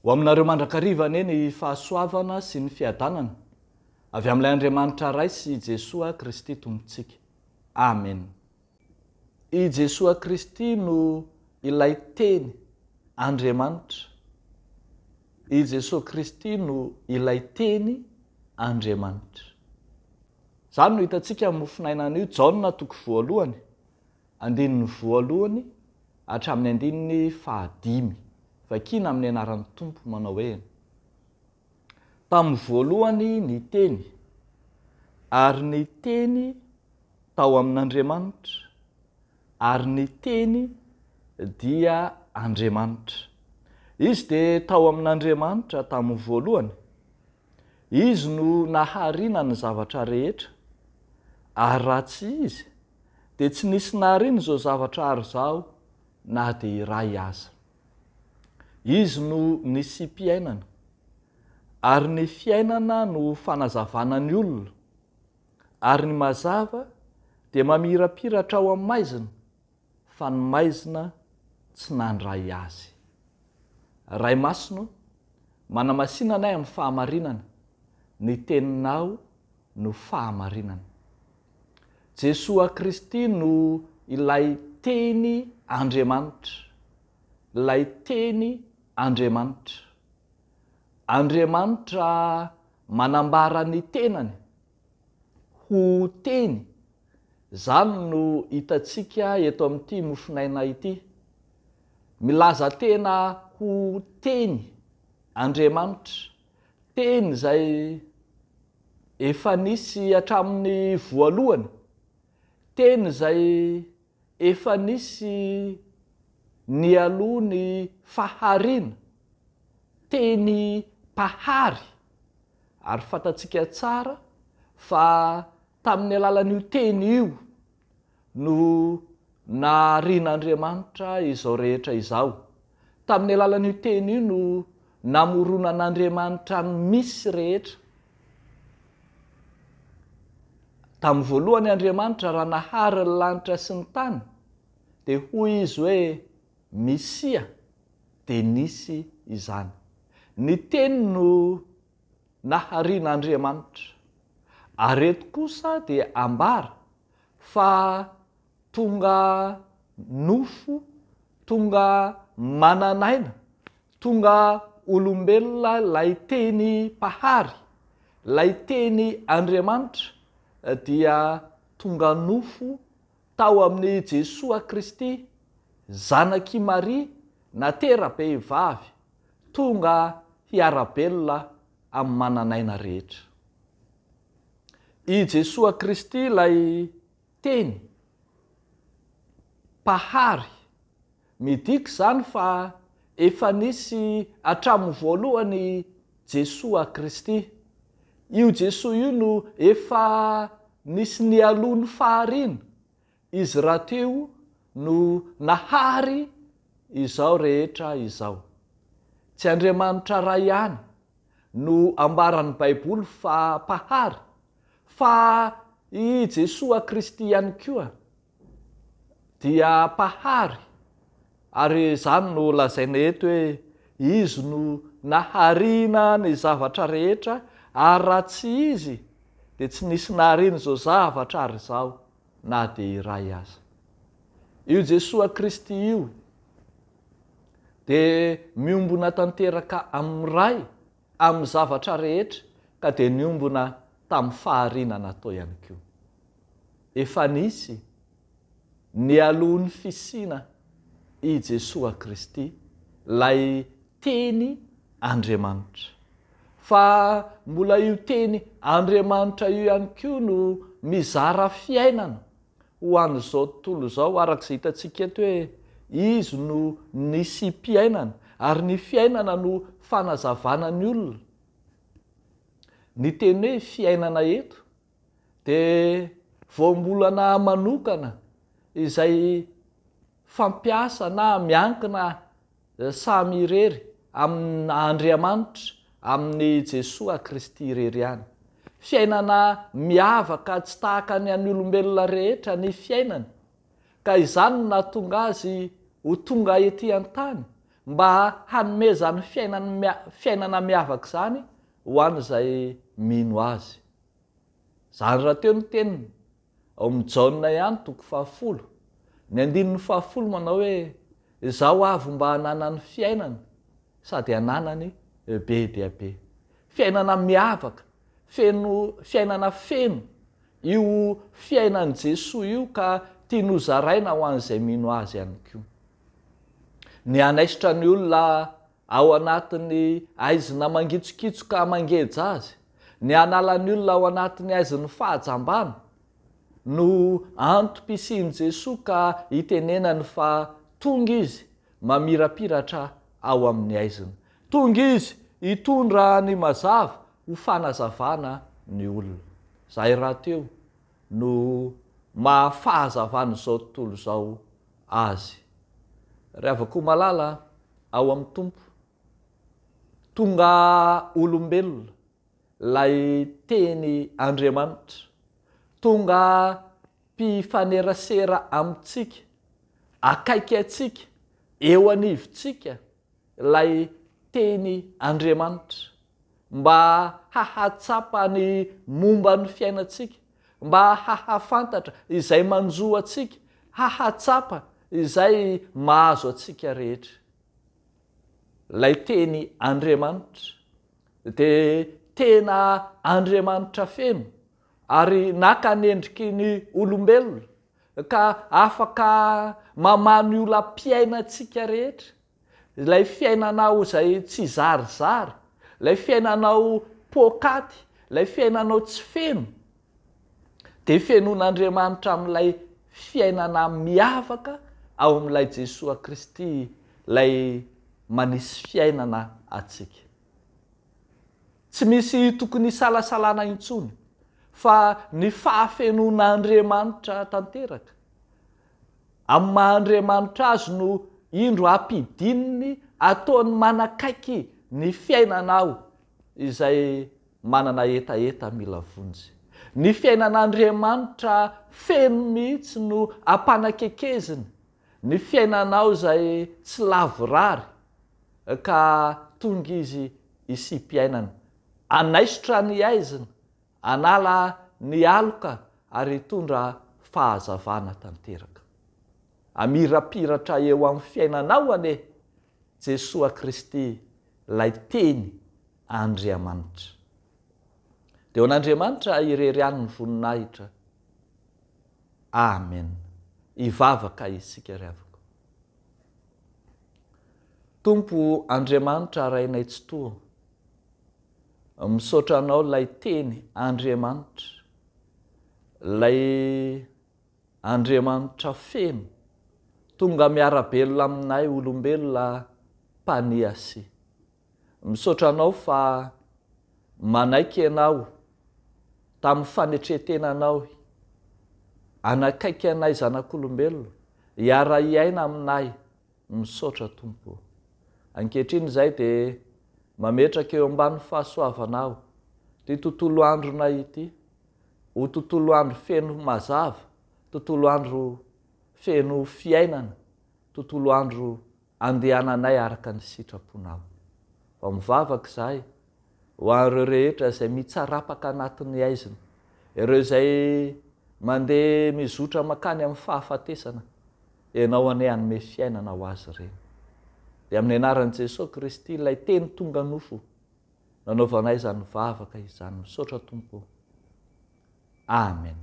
Ho aminareo mandrakariva anie ny fahasoavana sy ny fiadanana avy amin'ilay Andriamanitra Ray sy Jesoa Kristy Tompontsika. Amena. I Jesoa Kristy no ilay Teny Andriamanitra. I Jesoa Kristy no ilay Teny Andriamanitra. Izany no hitantsika amin'ny mofonaina anio, Jaona toko voalohany, andininy voalohany hatramin'ny andininy fahadimy. Vakiana amin'ny anaran'ny Tompo manao hoe, Tamin'ny voalohany ny Teny, ary ny Teny tao amin'Andriamanitra, ary ny Teny dia Andriamanitra. Izy dia tao amin'Andriamanitra tamin'ny voalohany. Izy no nahariana ny zavatra rehetra, ary raha tsy Izy, dia tsy nisy nahariana izao zavatra ary izao na dia iray aza. Izy no nisiam-piainana, ary ny fiainana no fanazavana ny olona, ary ny mazava dia mamirapiratra ao amin'ny maizina, fa ny maizina tsy nandray azy. Ray Masina ô, manamasina anay amin'ny fahamarinana, ny Teninao no fahamarinana. Jesoa Kristy no ilay Teny Andriamanitra, ilay Teny Andriamanitra. Andriamanitra manambara ny tenany ho Teny, izany no hitantsika eto amin'ity mofonaina ity. Milaza tena ho Teny Andriamanitra, Teny izay efa nisy hatramin'ny voalohany, Teny izay efa nisy nialoha ny fahariana, Teny Mpahary, ary fantatsika tsara fa tamin'ny alalan'io Teny io no naharian'Andriamanitra izao rehetra izao. Tamin'ny alalan'io Teny io no namoronan'Andriamanitra ny misy rehetra. Tamin'ny voalohany Andriamanitra raha nahary ny lanitra sy ny tany dia hoy Izy hoe Misia dia nisy izany. Ny Teny no naharian'Andriamanitra. Ary eto kosa dia ambara fa tonga nofo, tonga manan'aina, tonga olombelona ilay Teny Mpahary, ilay Teny Andriamanitra dia tonga nofo tao amin'i Jesoa Kristy, Zanak'i Maria natera-behivavy, tonga hiara-belona amin'ny manan'aina rehetra. I Jesoa Kristy ilay Teny, Mpahary. Midika izany fa efa nisy hatramin'ny voalohany Jesoa Kristy. Io Jesoa io no efa nisy nialoha ny fahariana. Izy rahateo no nahary izao rehetra izao. Tsy Andriamanitra Ray ihany no ambaran'ny Baiboly fa Mpahary, fa i Jesoa Kristy ihany koa dia Mpahary, ary izany no lazaina eto hoe Izy no nahariana ny zavatra rehetra, ary raha tsy Izy dia tsy nisy nahariana izao zavatra ary izao na dia iray aza. Io Jesoa Kristy io dia miombona tanteraka amin'ny Ray amin'ny zavatra rehetra ka dia niombona tamin'ny fahariana natao ihany koa. Efa nisy nialoha ny fisiana i Jesoa Kristy, ilay Teny Andriamanitra. Fa mbola io Teny Andriamanitra io ihany koa no mizara fiainana ho an'izao tontolo izao araka izay hitantsika eto hoe Izy no nisiam-piainana ary ny fiainana no fanazavana ny olona. Ny teny hoe fiainana eto dia voambolana manokana izay fampiasa na miankina samy irery amin' Andriamanitra, amin' i Jesoa Kristy irery ihany. Fiainana miavaka tsy tahaka ny an'ny olombelona rehetra ny fiainany, ka izany no nahatonga Azy ho tonga ety an-tany. mba hanome izany fiainana miavaka izany ho an'izay mino Azy. Izany rahateo ny teniny, ao amin'ny Jaona ihany toko fahafolo, ny andininy fahafolo manao hoe, Izaho avy mba hananany fiainana sady hananany be dia be. Fiainana miavaka, feno, fiainana feno io fiainan'i Jesoa io ka tiany hozaraina ho an'izay mino Azy ihany koa. Ny hanaisotra ny olona ao anatin'ny haizina mangitsokitsoka mangeja azy, ny hanala ny olona ao anatin'ny haizin'ny fahajambana no antom-pisian'i Jesoa ka itenenany fa tonga Izy mamirapiratra ao amin'ny haizina. Tonga Izy hitondra ny mazava ho fanazavana ny olona. Izay rahateo no maha fahazavan'izao tontolo izao Azy. Ry havako malala ao amin'ny Tompo, tonga olombelona ilay Teny Andriamanitra, tonga mpifanerasera amintsika, akaiky antsika, eo anivontsika ilay Teny Andriamanitra, mba hahatsapa ny momba ny fiainantsika, mba hahafantatra izay manjo antsika, hahatsapa izay mahazo antsika rehetra. Ilay Teny Andriamanitra dia tena Andriamanitra feno ary naka ny endriky ny olombelona ka afaka mamaha ny olam-piainantsika rehetra, ilay fiainanao izay tsy zarizary, ilay fiainanao poakaty, ilay fiainanao tsy feno, dia fenoin'Andriamanitra amin'ilay fiainana miavaka ao amin'ilay Jesoa Kristy ilay manisy fiainana antsika. Tsy misy tokony hisalasalana intsony fa ny fahafenoan'Andriamanitra tanteraka, amin'ny maha Andriamanitra Azy no indro ampidininy ataony manakaiky ny fiainanao izay manana hetaheta mila vonjy. Ny fiainan'Andriamanitra feno mihitsy no ampanakekeziny ny fiainanao izay tsy lavorary ka tonga izy hisiam-piainana, hanaisotra ny haizina, hanala ny aloka ary hitondra fahazavana tanteraka. Hamirapiratra eo amin'ny fiainanao anie Jesoa Kristy ilay Teny Andriamanitra. Dia ho an'Andriamanitra irery ihany ny voninahitra. Amen. Hivavaka isika ry havako. Tompo Andriamanitra Rainay Tsitoha, misaotra Anao ilay Teny Andriamanitra, ilay Andriamanitra feno, tonga miara-belona aminay olombelona mpaniasia. Misaotra Anao fa manaiky Ianao tamin'ny fanetren-tenanao hanakaiky anay zanak'olombelona, hiara-hiaina aminay. Misaotra Tompo ô. Ankehitriny izahay dia mametraka eo ambany fahasoavanao ity tontolo andronay ity, ho tontolo andro feno mazava, tontolo andro feno fiainana, tontolo andro andehananay araka ny sitraponao. Fa mivavaka izahay ho an'ireo rehetra izay mitsarapaka anatin'ny haizina, ireo izay mandeha mizotra mankany amin'ny fahafatesana, Ianao anie hanome fiainana ho azy ireny. Dia amin'ny anaran'i Jesoa Kristy, ilay Teny tonga nofo, nanaovanay izany vavaka izany. Misaotra Tompo ô. Amen.